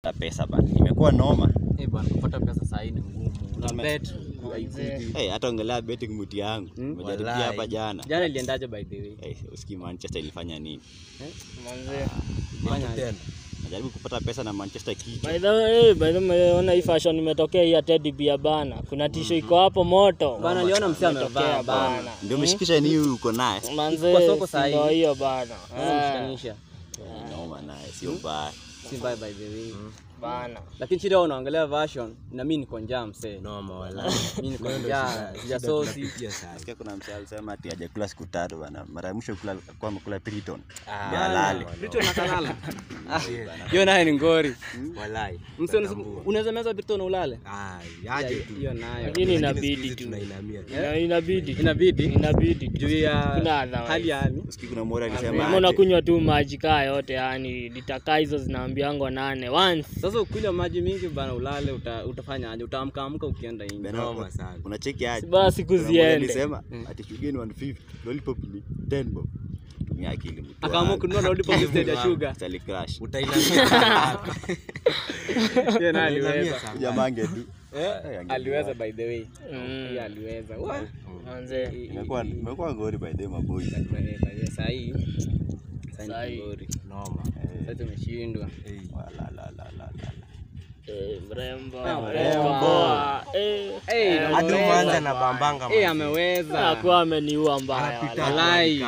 kupata pesa bana. Imekuwa noma. Eh bana, kupata pesa saa hii ni ngumu. Una bet haikuji. Eh, hata ongelea betting mti yangu. Nimejaribia hapa jana. Jana iliendaje by the way? Eh, usikii Manchester ilifanya nini? Manze. Fanya Najaribu kupata pesa na Manchester kichwa. By the way, ona hii fashion imetokea hii ya Teddy Bear bana. Kuna tisho iko hapo moto. Bana, aliona msee amevaa bana. Ndio umeshikisha ni huyu uko naye. Manze. Kwa soko saa hii. Ndio hiyo bana. Mshikanisha. Noma naye, sio mbaya. Si mbaya by the way. Bana. Lakini shida unaangalia version na mimi niko njaa msee. Noma wala. Mimi niko njaa, sija sosi. Nasikia kuna msee alisema ati hajakula siku 3 bana. Mara ya mwisho kula alikuwa amekula Piriton. Ndio alale. Piriton akalala. Hiyo naye ni ngori. Walai. Msee unaweza meza Piriton ulale? Ah, aje tu. Hiyo nayo. Lakini inabidi tu. Tunainamia. Inabidi. Inabidi. Inabidi. Juu ya hali ya hali. Usikii kuna mmoja alisema Kama unakunywa tu maji kaa yote yani litakaa hizo zinaambiangwa 8 once. Sasa ukunywa maji mingi bana ulale utafanya aje? Utaamka amka ukienda nje. Noma sana. Unacheki aje? Basi siku ziende. Alisema ati sugar ni 150, lollipop ni 10 bob. Tumia akili mtu. Akaamua kununua lollipop instead ya sugar. Sali crash. Utainamia. Yeye naye aliweza. Jamaa angedu. Aliweza by the way. Yeye aliweza. Manze. Imekuwa ngori by the way maboy. Sahi. Sahi ngori. Noma. Sasa tumeshindwa. Wala la la la. Mrembo. Mrembo. Hadi uanze na bambanga. Ameweza. Hakuwa ameniua mbaya. Walai.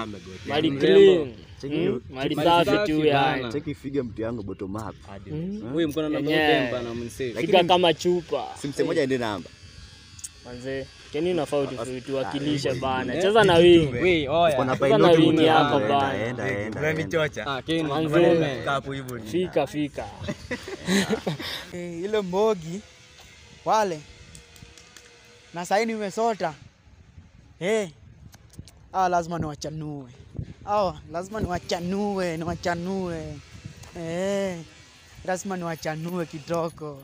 Mali clean. Mali safi tu yani. Cheki figa mtu yangu bottom up. Huyu mkono na mtemba na msave. Figa kama chupa. Simse moja ndio namba. Manze, Keni unafaa tuwakilishe bana. Cheza na wingi. Wewe oya. Kuna Cheza na pilot wingi yako bana. Enda. Unanichocha. Ah, Keni. Manze. Hapo hivyo. Fika. Ile mbogi wale na sasa nimesota. Lazima niwachanue. Lazima niwachanue, niwachanue. Lazima niwachanue kidogo.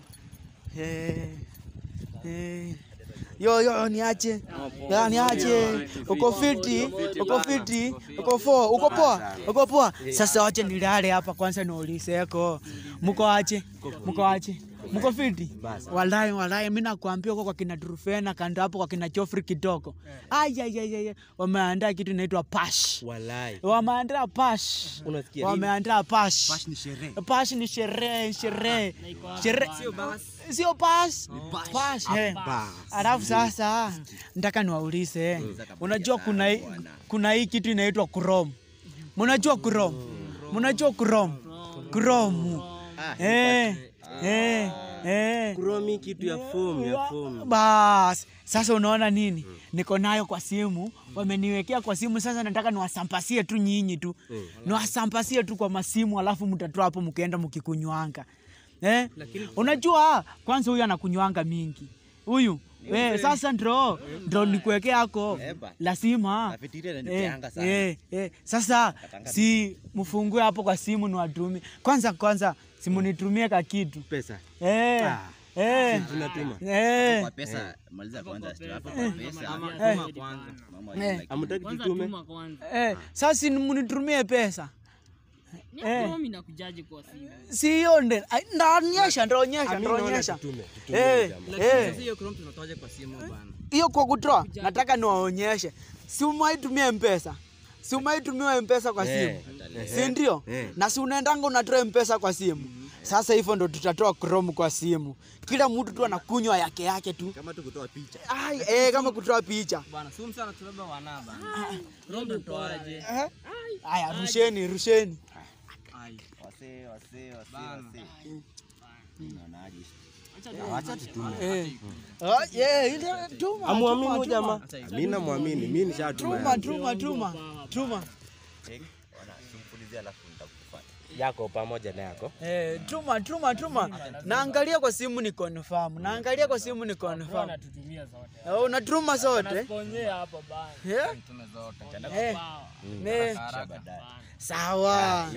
Yo niache. Ya niache. Uko fiti, uko fiti, uko four, uko poa, uko poa. Sasa wache nilale hapa kwanza niulize yako. Mko aje? Mko aje? Mko fiti? Wallahi wallahi mimi nakwambia huko kwa kina Trufena kando hapo kwa kina Chofri kidogo. Ai wameandaa kitu inaitwa pash. Wallahi. Wameandaa pash. Unasikia? Wameandaa pash. Pash ni sherehe. Pash ni sherehe, sherehe. Sherehe. Sio pash. Pash. Alafu sasa nataka niwaulize. Unajua kuna hii kitu inaitwa Chrome. Mnajua Chrome? Mnajua Chrome? Chrome. Chrome kitu ya form, ya form. Bas, sasa unaona nini? Niko nayo kwa simu, wameniwekea kwa simu. Sasa nataka niwasampasie tu nyinyi tu. Niwasampasie tu kwa masimu alafu mtatoa hapo mkienda mkikunywanga. Unajua kwanza huyu anakunywanga mingi. Huyu sasa ndio nikuwekea yako. Lazima. Sasa si mfungue hapo kwa simu niwatumie. Kwanza si mnitumie ka kitu. Pesa. Tunatuma. Kwa pesa maliza kwanza hapo kwa pesa. Tuma kwanza. Amtaki tutume. Sasa si mnitumie pesa. Mimi nakujaji kwa simu. Si hiyo ndio. Ndaonyesha. Sasa hiyo Chrome tunatoaje kwa simu bana? Hiyo kwa kutoa nataka niwaonyeshe. Si umaitumia M-Pesa. Si umaitumia M-Pesa kwa simu. Si ndio? Na si unaendanga unatoa M-Pesa kwa simu. Sasa hivyo ndo tutatoa Chrome kwa simu. Kila mtu tu anakunywa yake yake tu. Kama tu kutoa picha. Kama kutoa picha. Bana, si msana tubeba wana bana. Chrome tutoaje? Aya, rusheni. Wase. Acha tutume. Ile tuma. Amuamini jamaa. Mimi namuamini, mimi nishatuma. Tuma. Ona, simfulizia alafu nitakufuata. Yako pamoja na yako. Tuma. Naangalia kwa simu ni confirm. Unatutumia zote. Unatuma zote. Tunaponyea hapo bana. Tume zote. Sawa.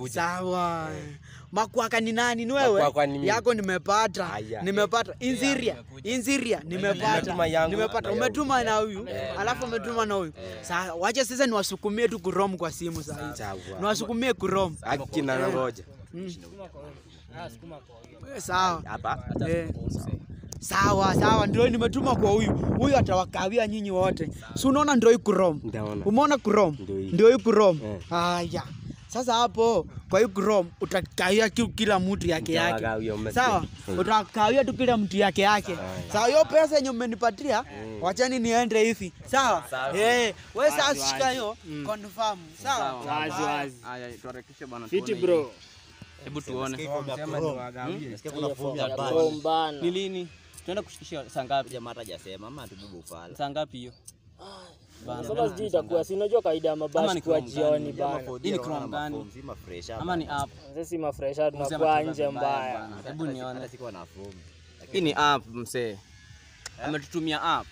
Sawa. Makwaka ni nani? Ni wewe? Yako nimepata. Nimepata. Inziria nimepata. Nimepata. Umetuma na huyu. Alafu umetuma na huyu. Sasa wacha sasa niwasukumie tu Chrome kwa simu sasa. Niwasukumie Chrome. Akina na ngoja. Sawa. Hapa. Sawa, sawa, ndio nimetuma kwa huyu. Huyu atawakawia nyinyi wote. Si unaona ndio hii Chrome. Ndaona. Umeona Chrome? Ndio hii. Ndio hii Chrome. Eh. Haya. Sasa hapo kwa hii Chrome utakawia kila mtu yake yake. Nitawagawia, umesikia? Sawa? Utakawia tu kila mtu yake yake. Sawa, hiyo pesa yenye mmenipatia, wachani niende hivi. Sawa? Eh, wewe sasa shika hiyo confirm. Sawa? Wazi wazi. Haya, tuharakishe bana. Fiti tuone bro. hii. Hebu tuone. Nasikia kuna fomu ya basi. Chrome bana. Ni lini? Tunaenda kushikisha saa ngapi? Jamaa hata hajasema ama atubebe ufala. Saa ngapi hiyo? Bana. Sasa sijui itakuwa, si unajua kawaida ya Ama mabashi ni kuwa Chrome jioni gani? bana. Hii ni Chrome gani? Mzima fresh Ama ni app? Sisi mafresha tunakuwa nje mbaya. Bana. Hebu nione. Hata sikuwa na fomu. Hii ni app msee. Ametutumia app.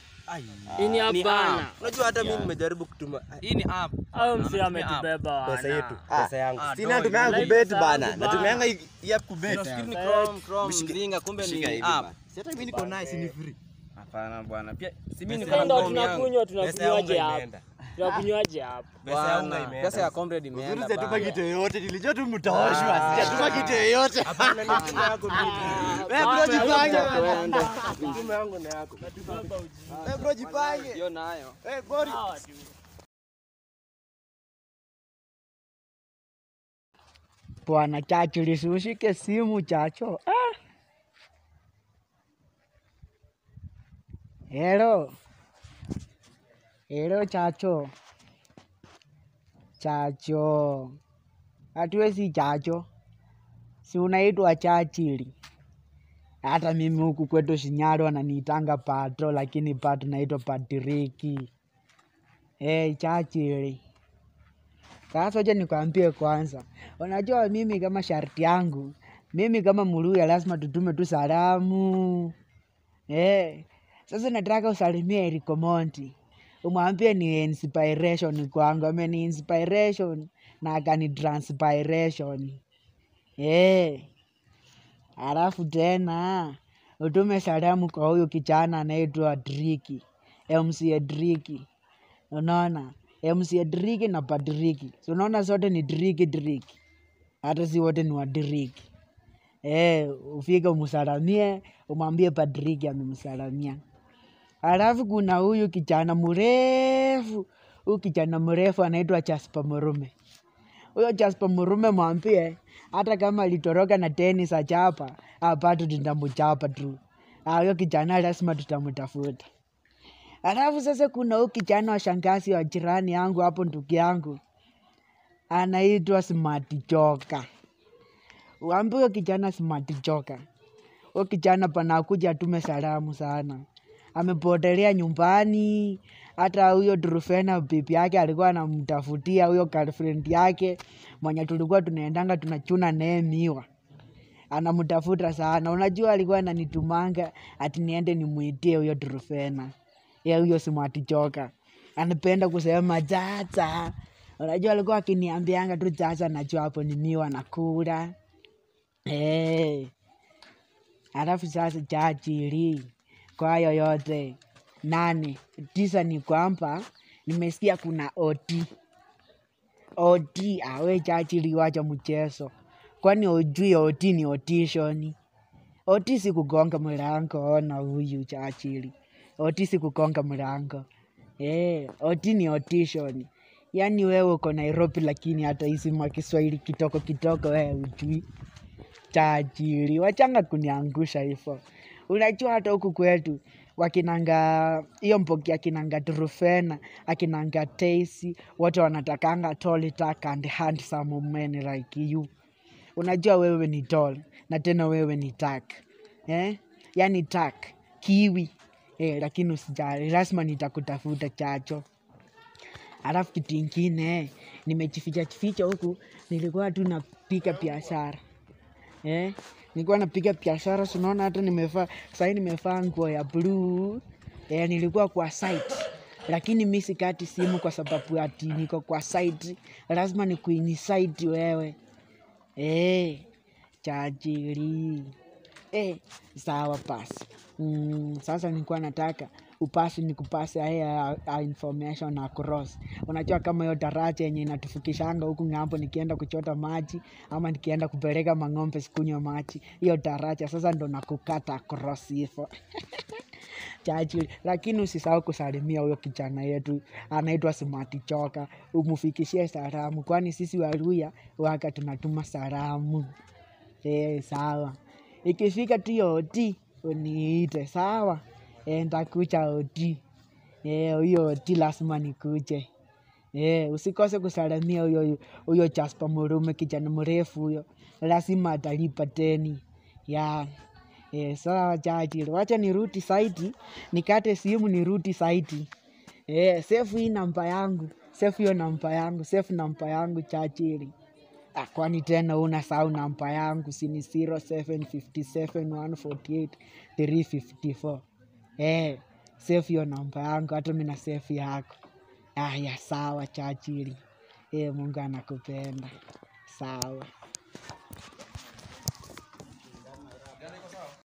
Hii ni app Ni bana. Unajua hata mimi nimejaribu kutuma Hii ni app. Au msee ametubeba pesa wana. yetu, pesa yangu. Sina tumeanga kubet bana. Natumianga hii app kubet. Nafikiri ni Chrome, Chrome mzinga kumbe Shika ni hivi app. bana. Si hata mimi niko naye si ni free. Hapana bwana. Pia si mimi niko Sasa na ndo Chrome yangu. tunakunywa, Pesa ya unga tunakunywaje hapa? imeenda. Tunakunywaje hapa? Pesa ya unga Bwana, imeenda. pesa ya comrade Uzuri imeenda. sijatuma bana. kitu yoyote, nilijua tu mtaoshwa. Sijatuma kitu yoyote. Hapana, ni tuma yako mimi. Wewe bro jipange. Tuma yangu na yako. Wewe bro jipange. Hiyo nayo. Wewe bori. Bwana Chacho, ushike simu Chacho. Ah. Hello. Hello Chacho. Chacho. Atuwe si Chacho. Si unaitwa Chachili. Hata mimi huku kwetu Shinyalo wananiitanga Pato, lakini Pato naitwa Patriki. Eh, Chachili. Sasa wacha nikwambie kwanza, unajua mimi kama sharti yangu, mimi kama Mluya lazima tutume tu salamu eh. Sasa nataka usalimie Eric Omondi, umwambie ni inspiration kwangu, ameni inspiration na akani transpiration eh. Alafu tena utume salamu kwa huyu kijana anaitwa Driki, MC Driki. Unaona, MC Driki na Patriki, si unaona zote ni Driki Driki, hata si wote ni wa Driki. Eh, ufike umsalamie, umwambie Patriki amemsalamia. Alafu kuna huyu kijana mrefu, huyu kijana mrefu anaitwa Jasper Murume. Huyo Jasper Murume mwambie hata kama alitoroka na tennis achapa, bado tutamchapa tu. Ah, huyo kijana lazima tutamtafuta. Alafu sasa kuna huyu kijana wa shangazi wa jirani yangu hapo, ndugu yangu anaitwa Smart Joka. Uambie huyo kijana Smart Joka, huyo kijana panakuja atume salamu sana, amepotelea nyumbani. Hata huyo Trufena bibi yake alikuwa anamtafutia huyo girlfriend yake mwenye tulikuwa tunaendanga tunachuna naye miwa anamtafuta sana. Unajua alikuwa ananitumanga ati niende nimuitie huyo Trufena. Ya huyo Smart Joka anapenda kusema chacha. Unajua alikuwa akiniambianga tu chacha, najua hapo ni miwa nakula eh. Alafu sasa chachili kwa yoyote 8 9 ni kwamba nimesikia kuna OT OT. Awe chachili, wacha mchezo, kwani ujui OT ni audition? OT si kugonga mlango. Ona huyu chachili, OT si kugonga mlango eh, OT ni audition. Yaani wewe uko Nairobi lakini hata hizi ma Kiswahili kitoko kitoko wewe ujui. Tajiri, wachanga kuniangusha hivyo. Unajua hata huku kwetu wakinanga hiyo mpoki akinanga Trufena akinanga Tesi wote wanatakanga tall dark and handsome men like you. Unajua wewe ni tall na tena wewe ni dark eh? Yani dark kiwi eh, lakini usijali, lazima nitakutafuta Chacho. Alafu kitu ingine nimejificha ficha huku, nilikuwa tu napika biashara eh, nilikuwa napiga biashara, si unaona hata nimevaa sahii, nimevaa nguo ya blue eh, nilikuwa kwa site lakini mi sikati simu kwa sababu ati niko kwa site, lazima nikuinsite wewe eh, chajiri eh, sawa basi. Sasa nilikuwa nataka Upasi ni kupasi a information across. Unajua kama hiyo daraja yenye inatufikishanga huku ng'ambo, nikienda kuchota maji ama nikienda kupeleka mang'ombe sikunywa maji, hiyo daraja sasa ndo nakukata across hivyo. Churchill, lakini usisahau kusalimia huyo kijana yetu anaitwa Smart Choka, umufikishie salamu, kwani sisi Waluya waka tunatuma salamu. Sawa, ikifika tu hiyo oti uniite, sawa? Nitakuja oti. Hiyo oti lazima nikuje. Usikose kusalimia huyo huyo Jasper Murume, kijana mrefu huyo, lazima atalipa teni ya. Sawa Churchill, wacha nirudi saiti, nikate simu nirudi saiti. Save hii namba yangu, save hiyo namba yangu, save namba yangu Churchill. Ah, kwani tena unasahau namba yangu? Si ni 0757 148 354. Save hiyo namba yangu, hata mimi na save yako. Aya, sawa Churchill. Mungu anakupenda. Sawa.